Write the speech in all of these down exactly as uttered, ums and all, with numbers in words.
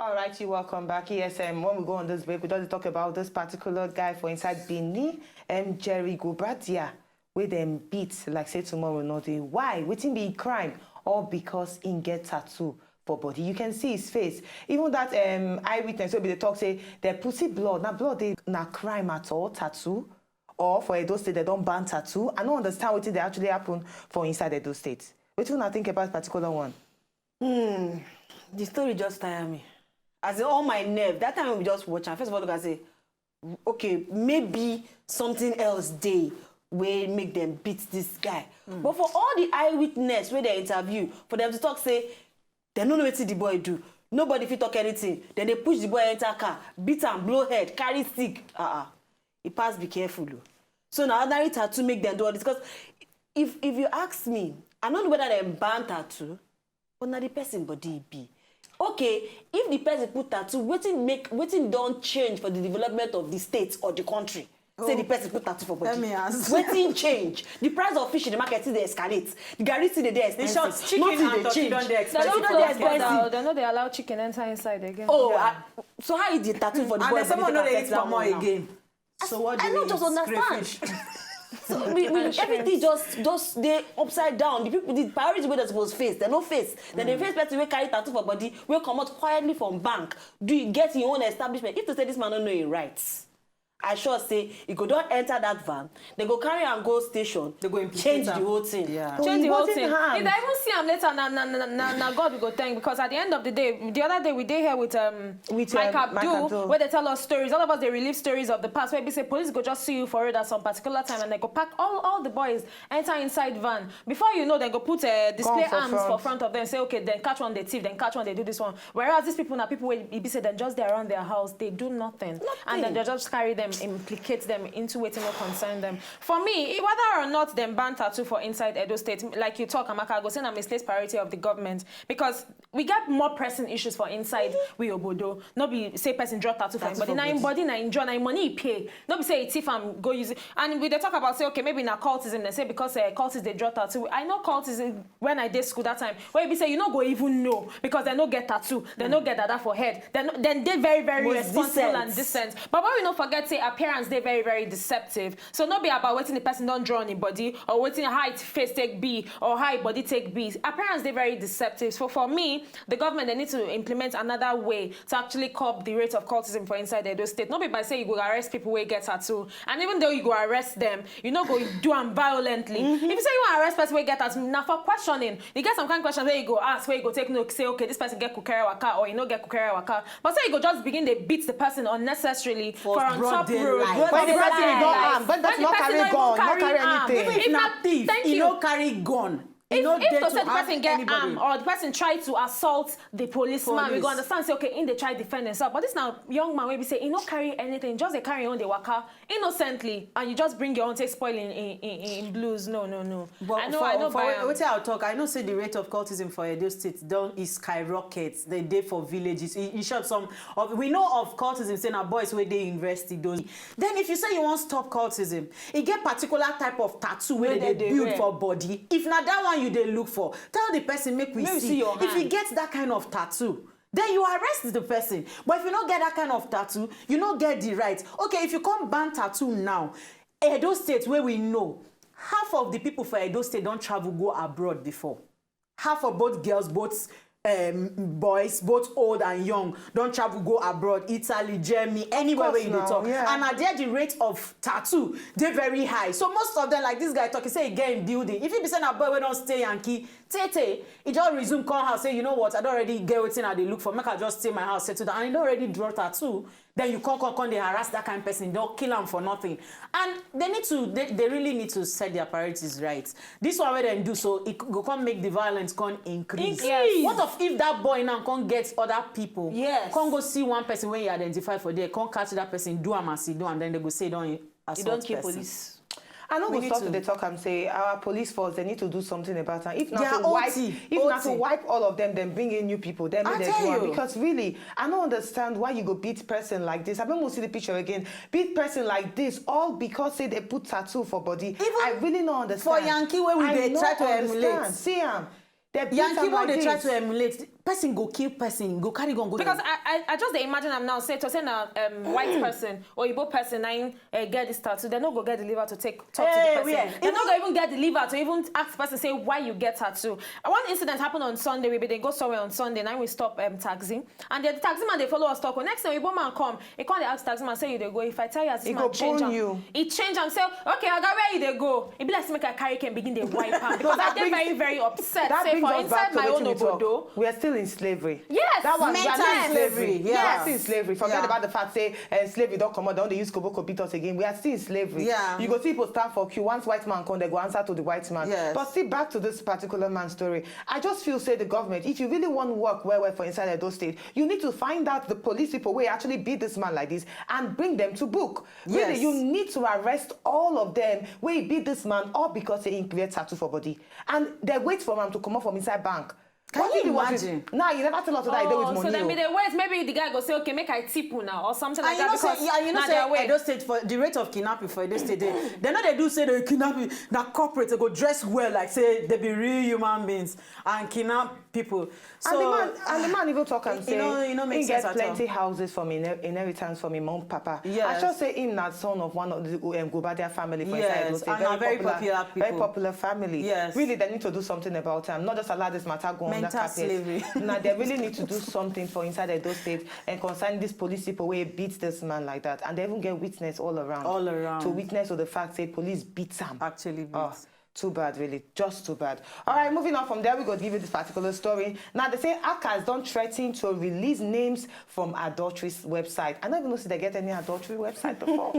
All right, you welcome back. Yes, um, when we go on this break, we don dey talk about this particular guy for inside Benin, um, Jerry Gobradia, wey dem beat like say tomorrow no dey. Why? Wetin be crime? All because im get tattoo for body. You can see his face. Even that um, eyewitness wey be dey talk say dem pussy blood. Na blood dey, na crime at all? Tattoo? Or for Edo State, dem don ban tattoo? I no understand wetin dey actually happen for inside Edo State. Wetin una think about particular one? Hmm. The story just tire me. As in, all my nerve. That time we just watch am, first of all, look and say, okay, maybe something else dey wey make dem beat this guy. But for all the eyewitness wey dem interview, for dem to talk say dem no know wetin the boy do, nobody fit talk anything. Dem dey push the boy enter car, beat am, blow head, carry stick. Ah ah, e pass be careful o. So na ordinary tattoo make dem do all this? Because if if you ask me, I no know whether dem ban tattoo, but na the person body e be. Okay, if the person put tattoo, wetin make, wetin don change for the development of the state or the country? Say the person put tattoo for body. Let me ask. Wetin change? The price of fish in the market still dey escalate. The garri still dey dey In short, expensive. Chicken Nothing and dey turkey change. don dey Dem expensive don for dey that quarter. Expensive. Dem no dey allow chicken enter inside again. Oh, I, so how e dey tattoo for the And boy then someone body no take dey eat affect that pomo one now? Again. So what do I you no eat? Just understand. Crayfish. So we, we, everything just just dey upside down. The people, the priority wey dem suppose face, dem no face. Dem dey face person wey carry tattoo for body, wey comot quietly from bank, do get im own establishment. If to say this man no know im rights, I sure say e go don enter that van. Dem go carry am go station. Dem go implicate Change the am. Whole thing. Yeah. Change the whole thing. If dem even see am later, na na na na na God we go thank, because at the end of the day, the other day we dey here with um With, Mike um, Mike Abdul, Abdul. Where they tell us stories. All of us they relive stories of the past. Where we say police go just see you for road at some particular time and they go pack all all the boys, enter inside van. Before you know, they go put uh, display for arms for front. Front of them. Say okay, then catch one they thief, then catch one they do this one. Whereas these people na people wey e be say dem just dey around their house, they do nothing, and then they just carry them, implicate them into wetin no concern them. For me, whether or not dem ban tattoo for inside Edo State, like you talk, Amaka, I go say na misplaced priority of the government, because we get more pressing issues for inside we obodo. No be say person draw tattoo for him body, na him body, na him draw, na him money he pay. No be say he thief am go use it. And we dey talk about say okay, maybe na cultism. They say because uh, cultists dey draw tattoo. I know cultism when I dey school that time. Where e be say you no go even know because they no get tattoo, they no get dada for head. Then then dey very very Most responsible and decent. Decent. But when we no forget say appearance dey very very deceptive. So no be about wetin the person don draw on him body or wetin how him face take be or how him body take be. Appearance dey very deceptive. So for me, the government they need to implement another way to actually curb the rate of cultism for inside Edo State. No be by say you go arrest people wey get tattoo, and even though you go arrest them, you no go do am violently. If you say you wan arrest person wey get tattoo, na for questioning. You get some kind of questions where you go ask, where you go take note, say okay, this person get kukere waka or you no get kukere waka. But say you go just begin dey beat the person unnecessarily for, on broad top daylight. road. When the person dey go Daylight. arm, when the person no When the person carry no even gun, no carry carry arm. anything. Even if If na na thief, thank e you. No carry gun. E If, no if dey to to say the harm person get anybody. Arm or the person try to assault the policeman, we go Police. Understand say okay, he dey try defend himself. But this now young man wey be say he no carry anything, just dey carry on the waka innocently, and you just bring your own take spoil in in, in, in blues. No, no, no. But I know, for, I know. For By, um, wetin I talk, I know say the rate of cultism for Edo State don is skyrocket. They dey for villages. In, in short, some of we know of cultism say na boys wey dey university those. Then if you say you wan stop cultism, e get particular type of tattoo wey Wey they they build wear. For body. If na that one you dey look for, tell the person make we Make we see. See your If you hand. Get that kind of tattoo, then you arrest the person. But if you no get that kind of tattoo, you no get the right. Okay, if you come ban tattoo now, Edo State wey we know, half of the people for Edo State don travel go abroad before. Half of both girls, both um, boys, both old and young, don travel go abroad, Italy, Germany, anywhere Of where course you dey now, talk. Yeah. And na there the rate of tattoo dey very high. So most of them, like this guy talk, he say he get him building. If he be say na boy wey don stay Yankee, tey tey, he just resume come house, say, you know what, I don already get wetin I dey look for. Make I just stay my house, settle down. And he don already draw tattoo. Then you come, come, come, dey harass that kind person, don kill am for nothing. And they need to, they, they really need to set their priorities right. This one wey dem do so, it go come make the violence come increase. Increase. What of if that boy now come get other people? Yes. Come go see one person wey you identify for there, come catch that person, do am as he do am, then they go say don assault You don't kill person. Police. I no We go need stop to- to dey talk am say our police force, they need to do something about am. If not Their to wipe, O T, if not to O T. Wipe all of them, then bring in new people. Then I make them tell do am. You. Because really, I no understand why you go beat person like this. I don't see the picture again. Beat person like this all because say they put tattoo for body. Even I really no understand. For Yankee wey we I dey no try to understand. Emulate. See am. They beat Yankee am wey like dey try this. To emulate. person go kill person, go carry gun go Because I, I, I just dey imagine am now, say to say na um, white person, oyibo person, na im uh, get this tattoo, dem no go get the liver to take talk to the person. Dem no go even get the liver to even ask the person say why you get tattoo. Uh, One incident happen on Sunday. We bin dey go somewhere on Sunday, na im we stop um, taxi, and the, the taxi man dey follow us talk. Next thing, oyibo man come, he come dey ask taxi man say you dey go. If I tell you as this man change am, he change am say, okay, oga, where you dey go? E be like say make I carry cane begin dey wipe am because I dey very very upset say for inside my own obodo. We are still in slavery. Yes, That one, we are still in Mental slavery. slavery, We are yeah. still in slavery. Forget Yeah. about the fact say uh, slavery don comot, don dey use koboko beat us again. We are still in slavery. Yeah. You go see people stand for queue. Once white man come, they go answer to the white man. Yes. But still back to this particular man's story. I just feel say the government, if you really want work well well for inside Edo State, you need to find out the police people wey actually beat this man like this and bring them to book. Really, Yes. you need to arrest all of them wey beat this man all because say he wear tattoo for body. And they wait for am to comot from inside bank. Can What you if he was imagine? With, nah, you never tell us that he dey with Oh, money. so then Oh. be dey wait, maybe the guy go say, okay, make I tip una or something like And you that know say, because yeah, you know na say their way. Edo State for the rate of kidnapping for Edo State, they, they no dey do say they kidnap you. Na corporate, they go dress well like say they be real human beings and kidnap people. So And the man, and the man even talk and it- say it no- it no make he sense get at all. Plenty houses from inher- inheritance from him mom papa. I Yes. Sure say him na son of one of the um, Gobadia family for Yes, inside Edo State. and na very Popular, popular very people. Popular family. Yes. Really, they need to do something about him. Not just allow this matter go on the Mental carpet. Slavery. Now they really need to do something for inside Edo State and concern this police people wey beat this man like that, and they even get witness all around. All around. To witness of the fact say police beat him. Actually beat. Oh, too bad, really. Just too bad. All right, moving on from there, we go give you this particular story. Now, they say hackers don threaten to release names from adultery website. I don't even know if they get any adultery website before.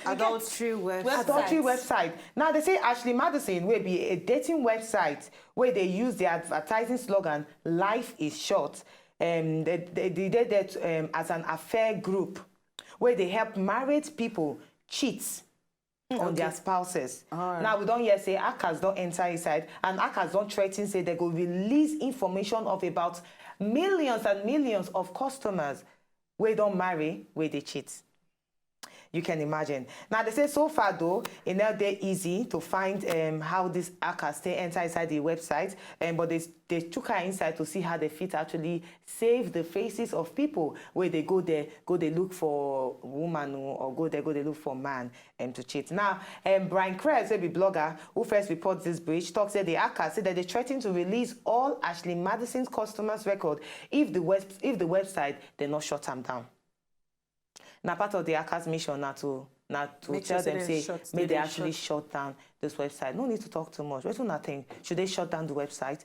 Adultery website. Adultery website. Now, they say Ashley Madison will be a dating website where they use the advertising slogan, "Life is short." Um, they, they, they did that um, as an affair group where they help married people cheat on their spouses. Now we don't hear say hackers don't enter inside, and hackers don't threaten say they go release information of about millions and millions of customers where don't marry, where they cheat. You can imagine. Now they say so far though, it not that easy to find um, how these hackers they enter inside the website, um, but they they took her inside to see how they fit actually save the faces of people where they go there, go they look for woman or go there, go they look for man um, to cheat. Now, um, Brian Krebs, a blogger who first reports this breach, talks that the hackers say that they threaten to release all Ashley Madison's customers' record if the web if the website they not shut them down. Now, part of the hackers' mission now to now to Make tell sure say them they say shut- may they they dey actually shut. Shut down this website. No need to talk too much. What do you think? Should they shut down the website?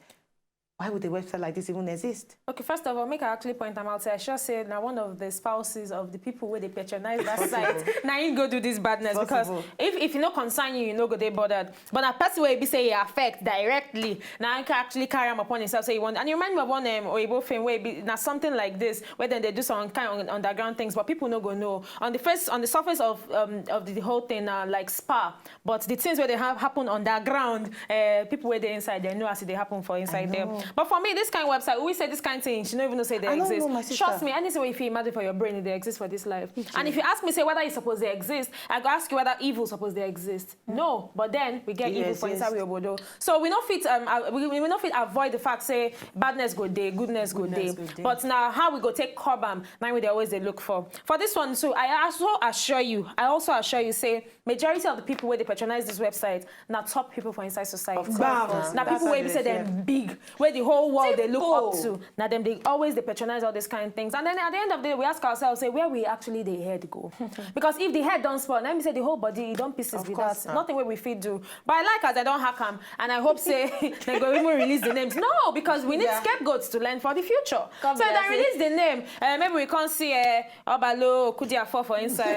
Why would a website like this even exist? Okay, first of all, make I actually point am out. Say I sure say na one of the spouses of the people where they patronize that site. Now you go do this badness because Possible. if if you no concern you, you no go dey bothered. But a person where be say he affect directly, now I can actually carry him upon himself. Say you want, and you remind me of one um, Oyibo film where be now something like this, where then they do some kind of underground things, but people no go know. On the face, on the surface of um, of the whole thing, uh, like spa, but the things where they have happen underground, uh, people where they inside, they know as they happen for inside there. But for me, this kind of website, we say this kind of thing, she don't even know say they I don't exist. Know, my sister. Trust me, anything if you imagine for your brain, they exist for this life. And if you ask me, say whether it's supposed to exist, I go ask you whether evil supposed to exist. No, but then we get evil for inside we obodo. So we no fit um uh, we, we no fit avoid the fact say badness go day, goodness go day. But now how we go take curb am? Now we dey always dey look for. For this one too, I also assure you, I also assure you say majority of the people where they patronize this website now top people for inside society. Of course. Now people where be say them big, where the whole world they look up to. Now them they always they patronize all these kind of things. And then at the end of the day, we ask ourselves, say where we actually the head go? Because if the head don't spoil, let me say the whole body it don't pieces with that. Nothing where we fit do. But I like as I don't hack 'em, and I hope say they go even release the names. No, because we need scapegoats to learn for the future. So if they release the name, uh, maybe we can't see uh, Obalo Kudia four for inside.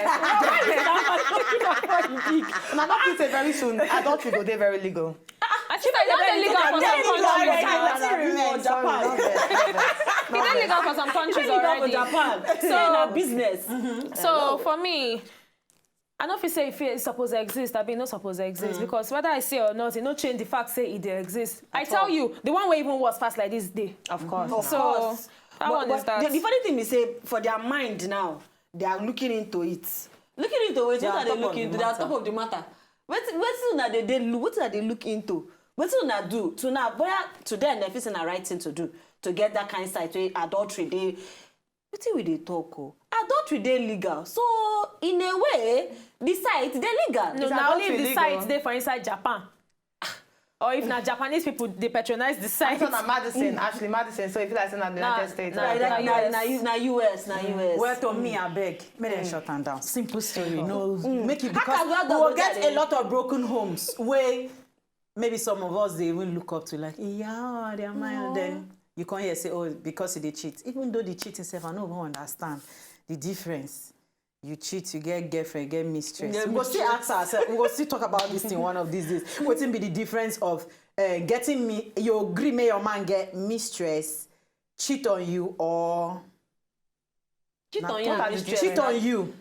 And I don't think say very soon adultery go dey very legal. I think I don't legal for some countries. Japan. It's illegal for some countries already. Japan. So na business. So for me, I don't feel say if it suppose to exist, I mean, not supposed to exist because whether I say or not, it not change the fact say it dey exist. I tell you, the one way even worse fast like this day. Of course. So that But- one is but that. The, the funny thing is say for their mind now, they are looking into it. Looking into it, what are they looking into? They are top of the matter. Wetin wetin una dey dey look? Wetin una dey look into? Wetin una do to now? Whether to them, they feel say na right thing to do. to get that kind site wey adultery dey. Wetin we dey talk o? Adultery dey legal, so in a way, the site dey legal. No, na only if the site dey for inside Japan. Or if na Japanese people dey patronize the site. So na Madison, Ashley Madison. So if you like say na the United States, na- na na- na na U- na U S, na U S. Well, to me, abeg, make dem shut am down. Simple story. No, make it because Hackers we will don get do a lot of broken homes wey maybe some of us dey even look up to, like, yeah, they are mine. Then you come here say, oh, because he dey cheat. Even though the cheating sef, I no even understand the difference. You cheat, you get girlfriend, you get mistress. Get We go still mistress. ask ourselves. We go still talk about this thing one of these days. Wetin be the difference of uh, getting me? You agree, make your man get mistress, cheat on you, or Cheat on what you are and the- mistress. Cheat on you.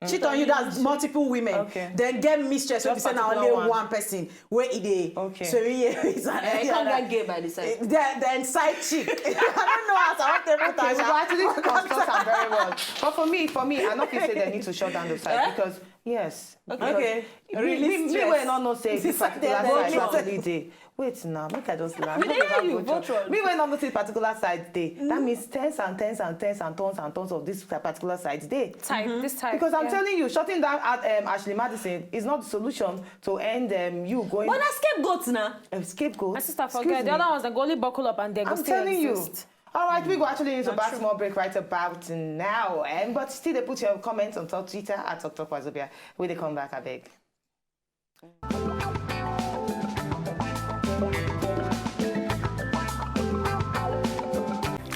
Cheat on you, that's multiple women. Okay. Then get mistress, wey be Just say na particular only one. one person. Where it dey. Okay. So yeah, it's Eh, you can't get gay by the side. Then, then side chick. I don't know how I want to put Okay, we that. go actually construct am very well. But for me, for me, I no feel say they need to shut down the site because yes. Okay. Me, me, me wey no know say this particular site actually dey. Wait now, make I just laugh. We dey hear you, Voltron. Me wey no know say particular site dey. That means tens and tens and tens and tons and tons of this particular site dey. Type this type. Because I'm yeah. telling you, shutting down at um, Ashley Madison is not the solution to end um, you going But na scapegoat na. uh, scapegoat. My sister, Excuse forget the me. Other ones, they go only buckle up and they go I'm still telling you. Exist. All right, we go actually need to back small break right about now. Um, but still, they put your comments on top Twitter at Talk Talk Wazobia. When they come back, I beg.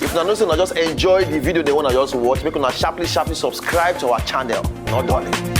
If una know say una just enjoy the video, they wanna just watch, make una sharply, sharply subscribe to our channel. Not darling.